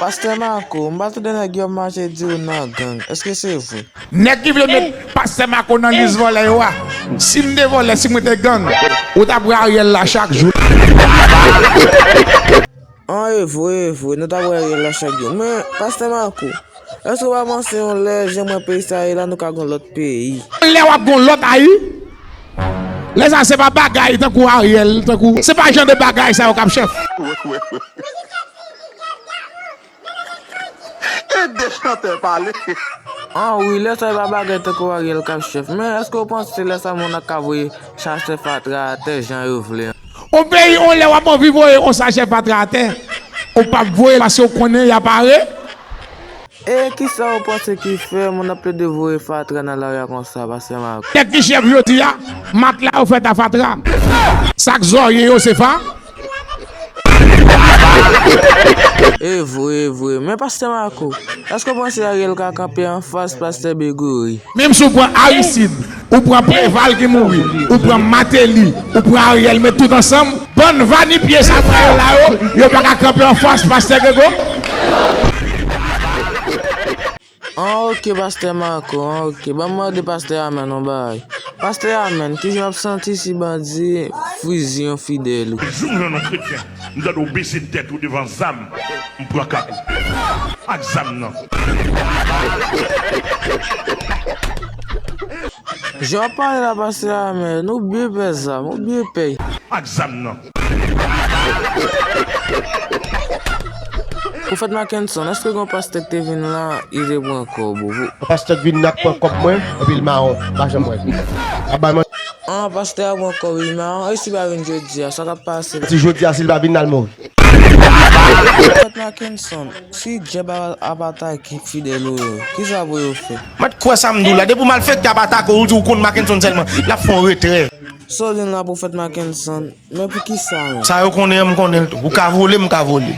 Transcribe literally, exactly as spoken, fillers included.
Pastè Marco, m pa tande nèg yo ap mache di w nan gang. Èske se vre? Nèg ki vle met pastè Marco nan lis vòlè yo a. Si m te vòlè, si mwen te gang, ou t ap wè Ariel la chak jou. An, e vre, e vre, nou t ap wè Ariel la chak jou. Men, pastè Marco, èske w pa panse yon lè jan mwen peyi sa ye la, nou ka gon lòt peyi? Lè w ap gon lòt Ayi? Lè sa se pa bagay tankou Ariel, tankou, se pa jan de bagay sa yo k ap chèf. Ede chantè pale. An wi, lè sa e pa bagay tankou Ariel k ap chèf. Men èske w panse lè sa moun nan ka voye chachè fatra atè jan yo vle an? On peyi, on lè w ap anvi voye on sachè fatra atè, ou p ap voye l paske w konnen y a pare. E kisa w panse ki fè moun ap plede voye fatra nan lari a konsa, pastè Marco? Nèg ki chèf jodi a, matla yo fèt a fatra. Sa k zòrye yo se fa. E vre, e vre. Men pastè Marco, èske w panse Ariel ka kanpe anfas pastè Begori? Menm si w pran Aristide, ou pran Preval ki mouri, ou pran Martelly, ou pran Ariel, met tout ansanm, bann vanipye sa frè yo la yo, yo pa ka kanpe anfas pastè Grégoire? An, ok, pastè Marco, an, ok. Ban m mande pastè Amèn yon bagay. Pastè Amèn, kijan w ap santi si bandi fiziye yon fidèl ou? Jou m jwenn yon kretyen, m tande w bese tèt ou devan zam, m pran kat ou. Ak zam nan. Jan w ap pale la, pastè Amèn, ou byen pè zam, ou byen pè. Ak zam nan. Pwofèt Mackenson, èske gon pastè k te vin la, li te pran kòb ou? Pastè k vin la k pran kòb mwen, epi l mawon, pa janm wè l. Ap bay manje. An, pastè a pran kòb li mawon, e si pa vin jodi a, sa k ap pase la? Si jodi a, si l pa vin la, l mouri. Pwofèt Mackenson, si dyab ap atake fidèl ou yo, kisa pou yo fè? Mèt kwè sa m di w la, depi w malfektè ap atake w, ou di w konn Mackenson sèlman, l ap fè w retrè. Sa w di m la, pwofèt Mackenson, men poukisa menm? Sa yo konnen an, m konnen l tou. Ou ka vole, m ka vole.